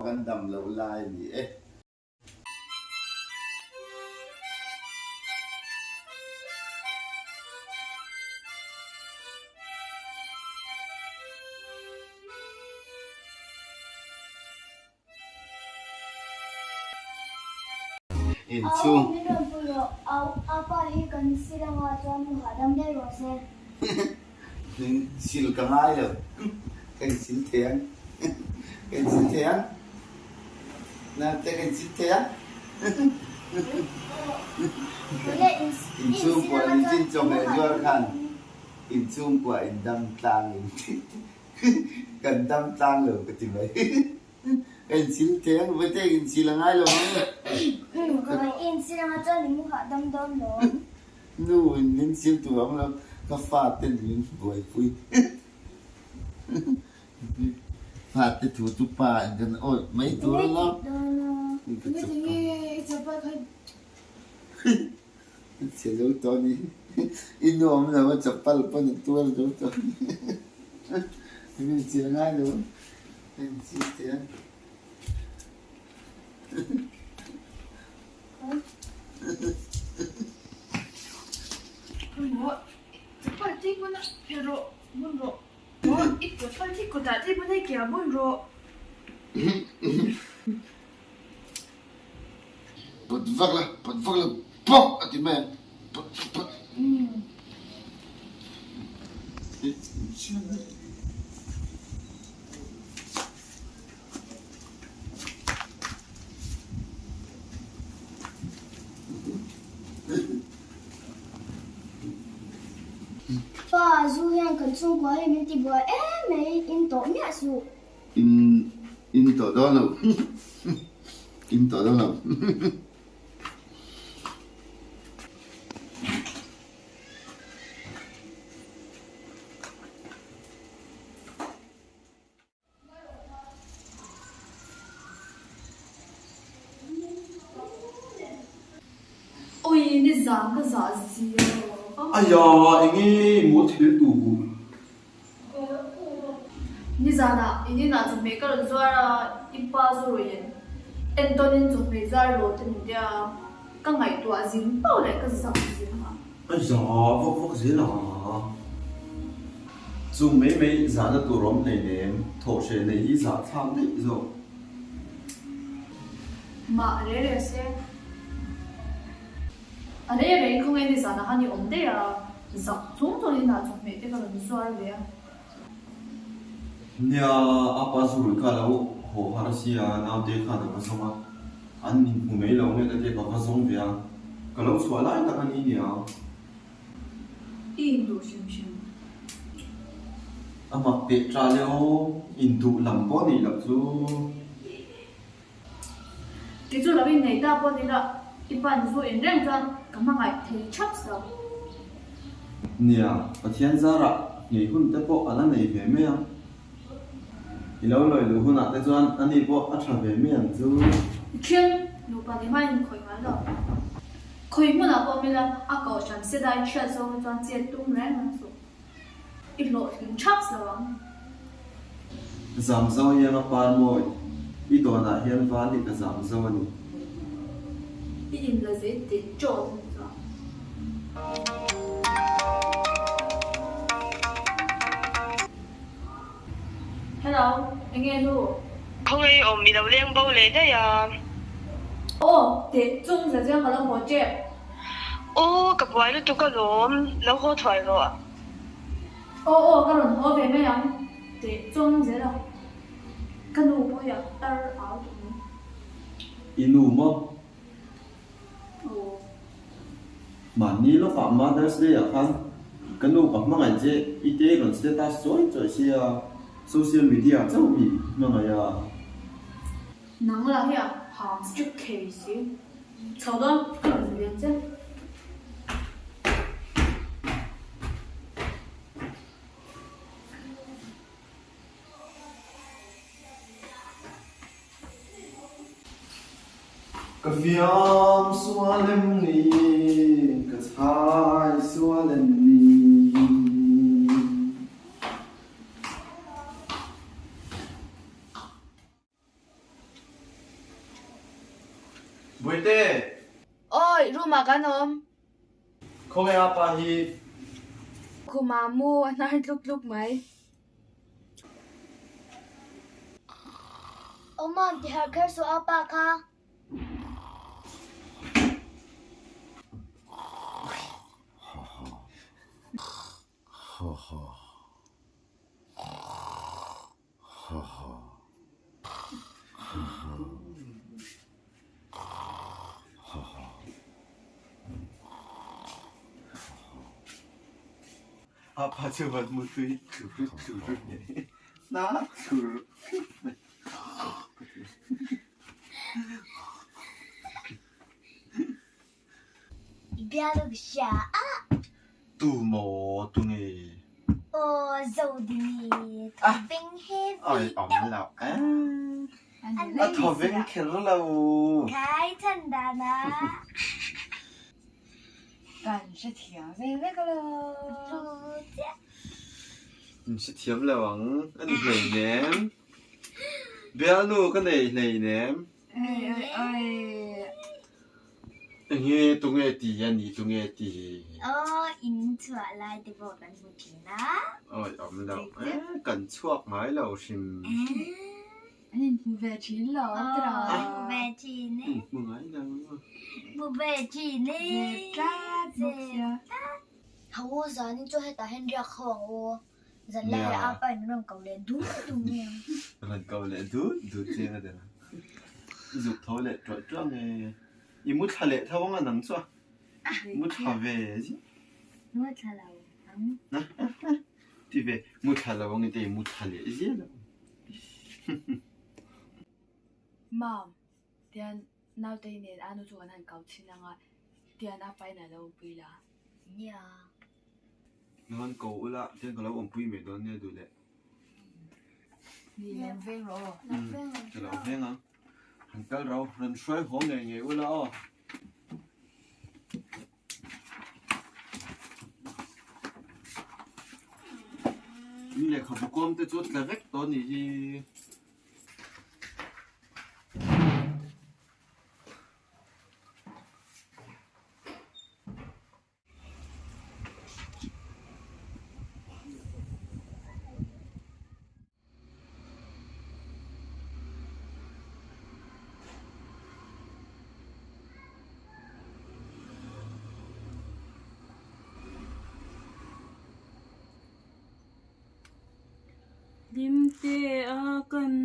Kan dam loh lai a ni e. Au, min rawn pui rawh. Au, apa hi kan sil anga chuan mu hahdam daih rawh se. Min sil ka ngai lo. Ka insil thei ang. Ka insil thei ang. Naute ka insil thei ang. Inchhungkua nichin chawhmeh zuar khan inchhungkua indam tlang in kan dam tlang lo ka ti mai. Ka insil thei ang, vawi te insil a ngai lo ang. Insil anga chuan i mu hahdam dawn lo. Nu in min sil tur awm lo, ka fate min buaipui. Fate thu chu pa in kan awih mai tur a lo. Chhe zo tawh a ni. I nu awm lo a chapal pawn a tuar zo tawh a ni. Min sil ngai lo. Ka insil thei a. Chapal tih hmun a phe rawh, bun rawh. Maw i chapal hi kawtah tih hmun a i ke a bun rawh. Pawt vak la, pawt vak la, pawk a ti mai ang. Pawt, pawt. Pa, zu hian kan chhungkua hi min ti buai em mai, in tawh miah suh. In in tawh dawn lo, in tawh dawn lo. Oi ni zan ka zah zia aw. Aya enge maw thil tu bu. Ni zanah in inah chawhmeh ka rawn zuar a, i pa zu rawih in entawnin chawhmeh zuar lo te min tia ka ngaihtuah zin pauh leh ka zak zin a. Aya vak vak zel a. Chung mai mai zahna tur awm hleinem, thawhhreh neih hi zah thlak daih zawk. Mah re re se. A rei rei khawnge ni zanah khan i awm daih a, zak chung chuan inah chawhmeh te ka rawn zuar ve a. Nia, a pa zu rui kha a lo haw har sia, naute khan a va zawng a, an inhmu mai lo nge ka tia ka va zawng ve a, ka lo chhuah lai tak a ni nia. I induh hrim hrim. A mak teh ta le aw, induh lam pawh nih loh chu. Kei chu lo innei ta pawh ni la, i pan zu in reng chuan ka hmangaih thei thap sa. Nia, Pathian zarah nghei hun te pawh a la nei ve mai ang. I lo lawi luh hunah te chuan ani pawh a tha ve mai ang chu. I thian nupa ni hmain khawi ngai lo. Khawi hmunah pawh mila a kohhran se dai chhiat zawng hi chuan chet tum reng ang suh. I hlawhtling thap lo ang. Zam zo hian a par mawi. I dawnah hian van hi ka zam zo a ni. I inla zei teh tawt a ni chuan. Hello, enge nu? Khawngaih awm i lo leng bo leh daih a. Aw, teh chung zia chiang ka lo haw tep. Aw, ka buai lutuk alawm, lo haw thuai rawh. Aw aw, ka rawn haw ve mai ang, teh chung zel a. Ka nu pawh hi a tar au tawh mai. I nu maw? Mahni lawkah Mother's Day ah khan ka nu ka hmangaih che i te rawn status chawi chawi sia social media chauh mi hmangaih a. Nang lah hi a ham strict thei si. Chho dawn ka rawn zir lian che. Ka fiam sual em ni, ka chhai sual em ni. Bawihte! Awi, room ah kan awm. Khawnge a pa hi? Khumah mu a hnar tluk tluk mai. Aw mam, ti harh kher suh a pa kha. A pa chu vat mutui thlur thlur mai hnar thlur thlur mai. I bial ka hria a. Tu maw tu nge? Aw Zodini thawveng heavy deuh. Ai awm lo e. A thawveng kher lo. Khai chhan dan a. Kan hrethiam ve vek lo. Chu chiah. In hrethiam lo ang a ni hleinem. Bialnu ka nei hleinem. Enge tunge ti a ni tunge ti? Aw in chhuah lai te pawh kan hmu thin a. Awi awm lo e kan chhuak ngai lo hrim. An in hmu ve thin lo tira. Aw hmu ve thin e. Hmu ngai lo. Hmu ve thin e. Ve tlat bawk sia. Ho u zanin chu hetah hian riak ho ang u. Zan lai ah apa in rawn ko leh dut dut mai ang. Rawn ko leh dut dut chiang a deuh a. I zuk tho leh tuah tuah nge. I mu thla leh tho ang a nang chu a. Mu thla ve zia. Mu thla lo ang. Ti ve, mu thla lo ang i te i mu thla leh zia lo. Mam, tian nautei nen anu chu kan han kau chhin ang a, tian apa in a lo awmpui la. Nia. Lo han ko ula, tian ka lo awmpui mai dawn nia duh leh. Ni, lo veng rawh aw. Ka lo veng ang. Han kal ro, rawn hruai haw ngei ngei ula aw. In lehkhabu kawm te chu tla vek tawh a nih hi. Hlimte a kan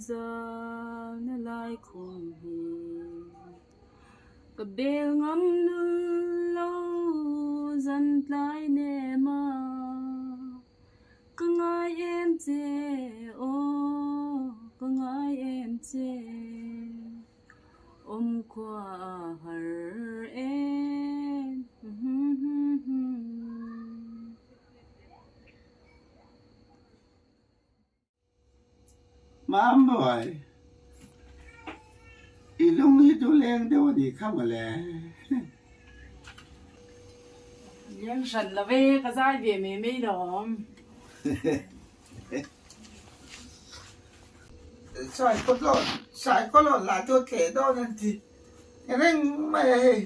zalna lai khum hi ka bel ngam lul lo zan tlai nem a ka ngai em che aw ka ngai em che awm khua a har em. Mambawi, i lung hi chu leng deuh a nih kha mawle. Leng hran lo ve, ka zai ve mai mai lawm. Saikawlawn lah chu tleh dawn an ti reng mai a hei.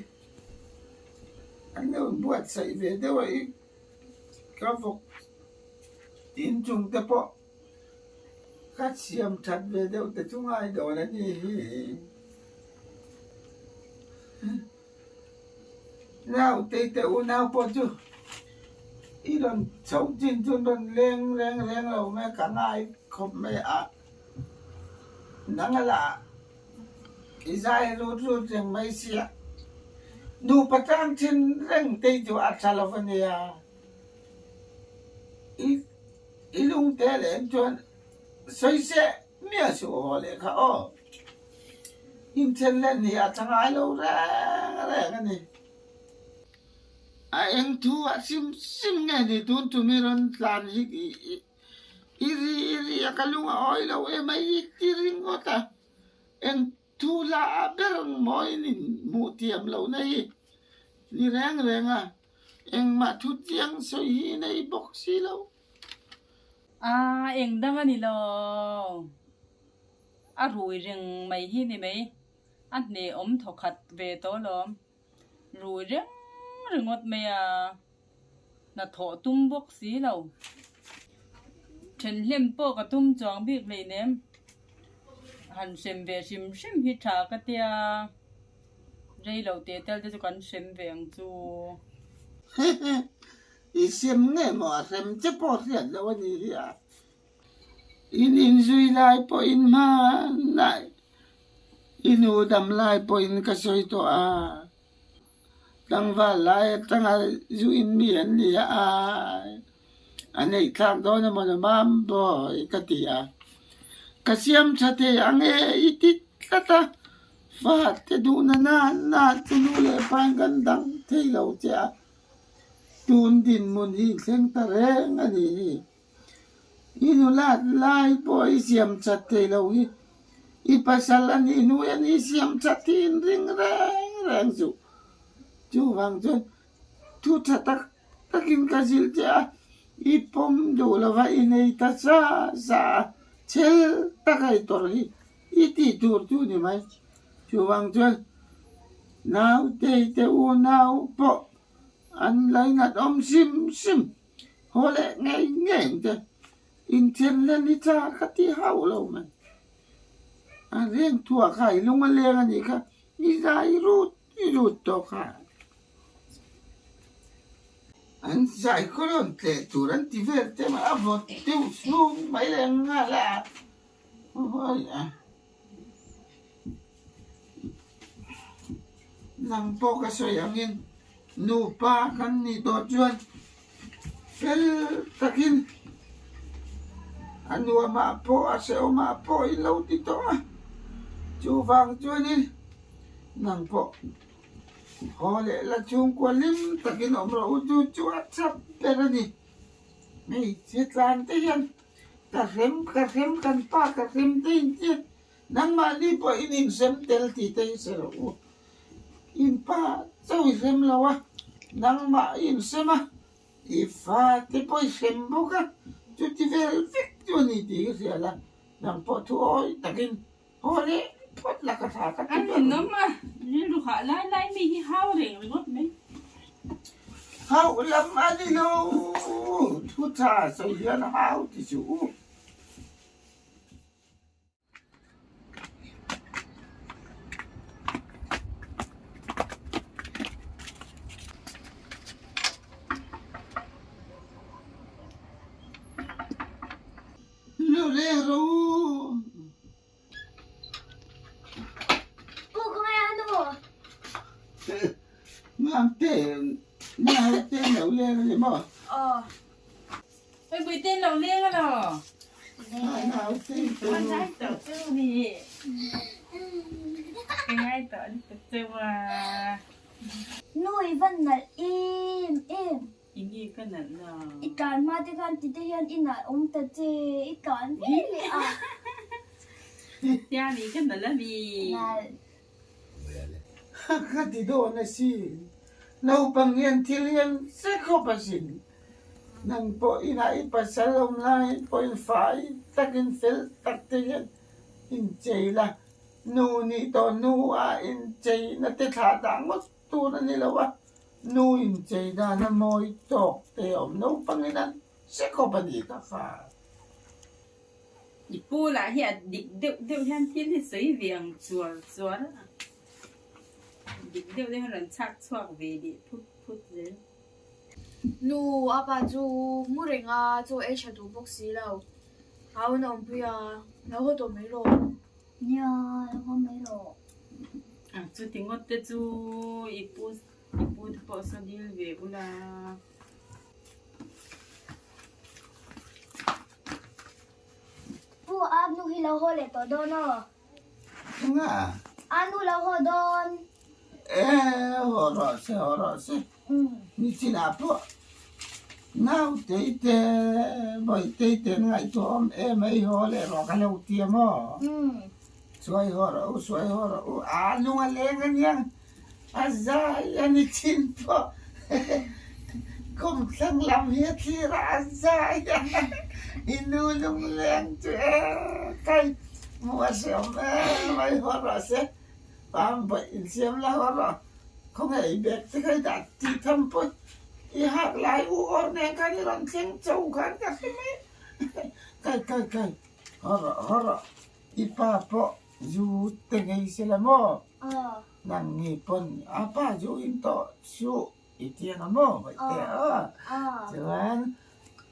An lo buatsaih ve deuh a i ka vawk inchung te pawh ka siam that ve deuh te chu ngai dawn a ni hi. Naute te unau pawh chu i rawn chhoh chin chu an rawn leng reng reng lo mai ka ngai khawp mai a, nang a lah i zai rut rut reng mai sia, nupa tang thin reng te chu a tha lo a nia, i i lungte leh chuan sawi seh miah suh haw leh kha aw. Inthen leh ni a tha ngai lo reng reng a ni. A eng thu a sim sim nge ni tun tum i rawn tlan hi i ri i ri a ka lung a awi lo em a i ti ringawt a, eng thu la a ber mawiin in hmuh thiam lohna hi ni reng reng a, engmah thu chiang sawi hi nei bawk si lo. A eng dang a ni lo. A rui reng mai hi ni mai. A hnehawm thawkhat ve tawh alawm. Rui reng ringawt mai a, hnathawh tum bawk si lo. Thenhlem pawh ka tum chuang bik hleinem. Han hrem ve hrim hrim hi tha ka tia, rei lo teh tel te chu kan hrem ve ang chu. I sem nge maw a hrem che pawh hriat loh a ni hi a. In inzui lai pawhin hmanah i nu dam lai pawhin ka sawi tawh a, tlangval lai atanga zu in mi an ni a, a neih thlak dawn emaw ni mam bawi ka ti a, ka siam tha thei ang e i ti tlat a, fa te duhna nan nan chu nu leh pa in kan dang thei lo che a, tun dinhmun hi thleng ta reng a ni hi. I nulat lai pawh i siam that thei lo hi, i pasal a nih hnu hian i siam that hi in ring reng reng suh. Chuvang chuan thu tha tak takin ka zilh che a, i pawm duh lova i nei ta sa sa a, chhel taka i tawrh hi i tih tur chu ni mai. Chuvang chuan nautei te unau pawh an lainat awm hrim hrim. Haw leh ngei ngei ang che, inthen len hi tha ka ti hauh lo mai. A reng thuah kha i lung a leng a nih kha, i zai rut i rut tawh kha. An zai khaw rawn tleh tur an ti vel te mah a vawt deuh chhung mai leh nghal a. Nang pawh ka sawi angin nupa kan nih tawh chuan fel takin a nuamah pawh a hrehawmah pawh i lo ti tawh a, chuvang chuanin nang pawh haw leh la chhungkua hlim takin awm rawh u chu chu a chak ber a ni. Hmeichhe tlan te hian Ka hrem, ka hrem, kan pa ka hrem te in tia, nangmahni pawh in inhrem tel tih te hi hre rawh u. In pa chauh i hrem lo a, nangmah i inhrem a, i fa te pawh i hrem bawk a, chuti vel vek chu a ni tih hi hria la, nang pawh thu awi takin haw leh phawt la ka tha ka ti ber. A ninawm a, rilru hah lai lai mi hi hau reng ringawt mai. Hauh lam a ni lo, thu tha sawi hian hau ti suh u. Lo reng rawh u. Pu ka ngai a nu. Mangte, Mangte lo leng a ni maw? Aw. Hei Puite lo leng a lo. Naute te. Ka ngai tawh cheu ni. Ka ngai tawh lutuk cheu a. Nu i van nalh em em. Enge ka nalh la? I tlan hma te khan ti te hian i nalh awm ta che, i tlan ve leh a. Tia mi ka nalh a mi? Nalh. Ka ti dawn a si. Naupang hian thil hian se khawp a sin. Nang pawh inah i pasal awm lai pawhin fai takin fel tak te hian inchei la, nu nih tawh hnu ah inchei na te thlah dah ngawt tur a ni lo a, nu inchei dan a mawi tawk te awm naupangin an hre khawp a ni ka fa. I pu lah hi a dik deuh deuh hian thil hi sawi ve ang chuar chuar a, dik deuh deuh hian rawn chhak chhuak ve leh phut phut zel. Nu a pa chu mu reng a, chaw ei tha duh bawk si lo. Au in a awmpui a, lo haw tawh mai rawh. Nia, lo haw mai rawh. A chuti ngawt te chu i pu i pu te pawh saw dil ve ula. Pu a nu hi lo haw leh tawh dawn aw. Enga? A nu lo haw dawn. E haw rawh se haw rawh se. Nichinah pawh nautei te bawitei te an ngaihtuah awm em a i haw leh rawh ka lo ti a maw? Suai haw rawh u suai haw rawh u a lung a leng ania a zai a nichin pawh kawmthlang lam hi a thlir a a zai a i nu lungleng chu e kai hmuh a hreawm em a i haw rawh se. Pam vaih insiam la haw rawh. Khawnge i bag te kha i dah tih tham pawh i hak lai u awr nen khan i rawn thleng cho khan ka hre mai. Kai kai kai haw rawh haw rawh i pa pawh zu te ngei se la maw? Nang ni pawn a pa zu in tawh suh i tiang a maw vaih teh aw. Chuan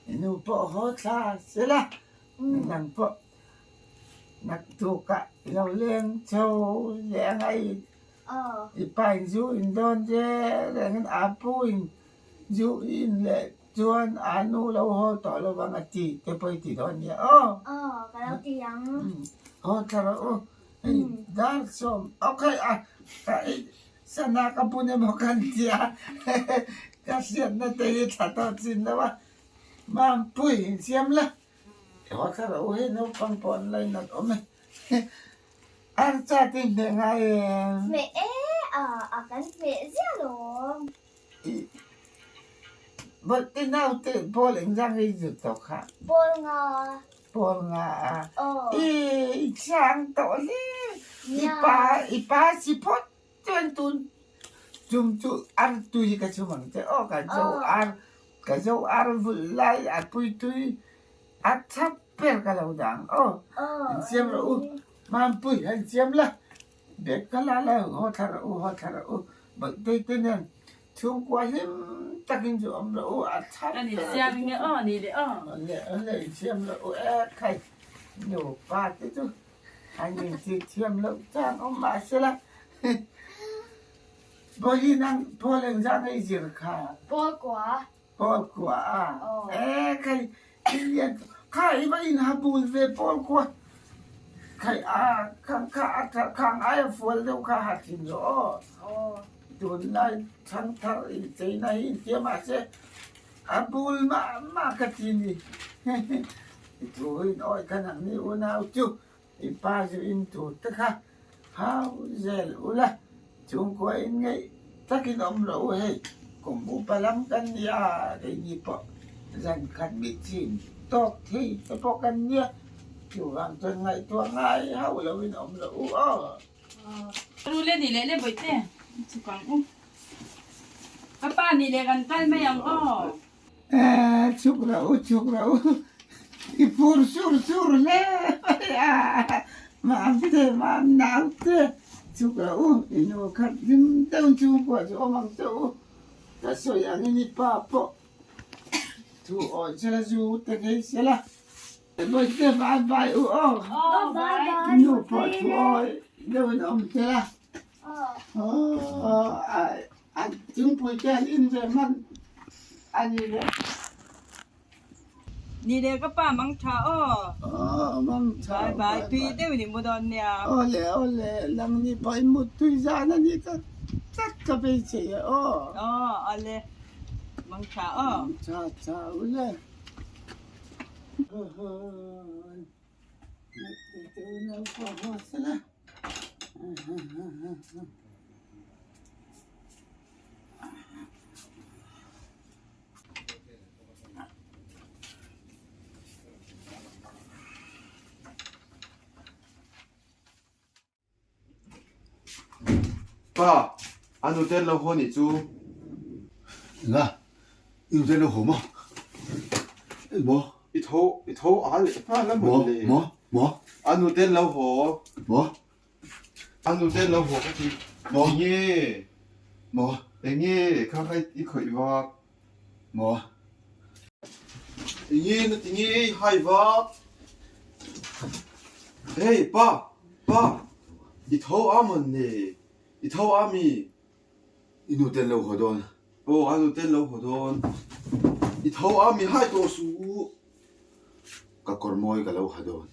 i nu pawh haw thla se la nang pawh Naktukah i lo leng chho leh ang a i pa in zu in dawn che rengin a pu in zu i in leh chuan a nu lo haw tawh lo vang a ti te pawh i ti dawn nia aw. Aw ka lo ti ang. Haw thla rawh u hei dar sawm okay a ka ei sana ka bun emaw kan tia ka hriatna te hi thla tawh chin lo a Mampui insiam la. Haw thla rawh u hei naupang pawh an lainat awm e. Archa te hmeh ngai em? Hmeh e a, a kan hmeh ziah lawm. I bawlhte naute pawl engzah nge i zut tawh kha? Pawl nga. Pawl nga a. Aw. I i chhang tawh hle. I pa i pa si phawt chuan tun chum chu ar tui ka chhum ang che aw ka zo ar ka zo ar vulh lai a pui tui a thap ber ka lo dah ang aw in siam rawh u Mampui han siam la bag ka la la haw thla rawh u haw thla rawh u Bawihte te nen chhungkua hlim takin chu awm rawh u a thap An insiam nge aw ni leh aw. Awle awle insiam rawh u e khai nupa te chu An inchih thiam loh chang awm mah sela Bawihi nang Paul engzah nge i zir kha? Paul kua. Paul kua a? E khai Indian kha i va in ha bul ve Paul kua khai a khang kha a tha khang ai a fual deuh kha ha thin rawh aw. Tunlai thangthar incheina hi intia mahse A bul mah mah ka ti ni. I thu in awi kha nang ni unau chu i pa zu in tur te kha hau zel ula chhungkua in ngeih takin awm lo u hei kum upa lam kan nia keini pawh zan khat mit chin tawk thei te pawh kan nia chuvang chuan ngaihtuah ngai hauh lo in awm lo u aw. Rule ni leh le bawihte chuk ang u. Ka pa ni leh kan kal mai ang aw. Chuk rawh u chuk rawh u i phur sur sur hle mai a Mamte mam naute chuk rawh u i nu khat hlim deuh chhungkua chu awm ang che u ka sawi angin i pa pawh thu awih sela zu te ngei sela. Bawihte bye bye u aw. Nu pawh thu awi deuh in awm tel a. A thingpui te an in ve hman a ni le. Ni le ka pa mang tha aw. Aw mang tha. Bye bye tui deuh in i mu dawn nia. Aw le aw le nang ni pawh in mut tui zan a ni ka tlat ka beisei e aw. Aw aw le mang tha aw. Mang tha tha u le. Pa, a nute an lo haw nih chu. Enga? I nute an lo haw maw? Maw? I tho, i tho a leh nghal a maw le. Maw? Maw? A nute an lo haw. Maw? A nute an lo haw ka ti. Maw? Enge? Maw? Enge kha kha i khawih vak? Maw? Enge na ti nge i hai vak? Hey pa! Pa! I tho a mawn le? I tho a mi? I nu ten lo haw dawn. Aw a nu ten lo haw dawn. I tho a mi hai tawh suh u. Ka kawr mawi ka lo ha dawn.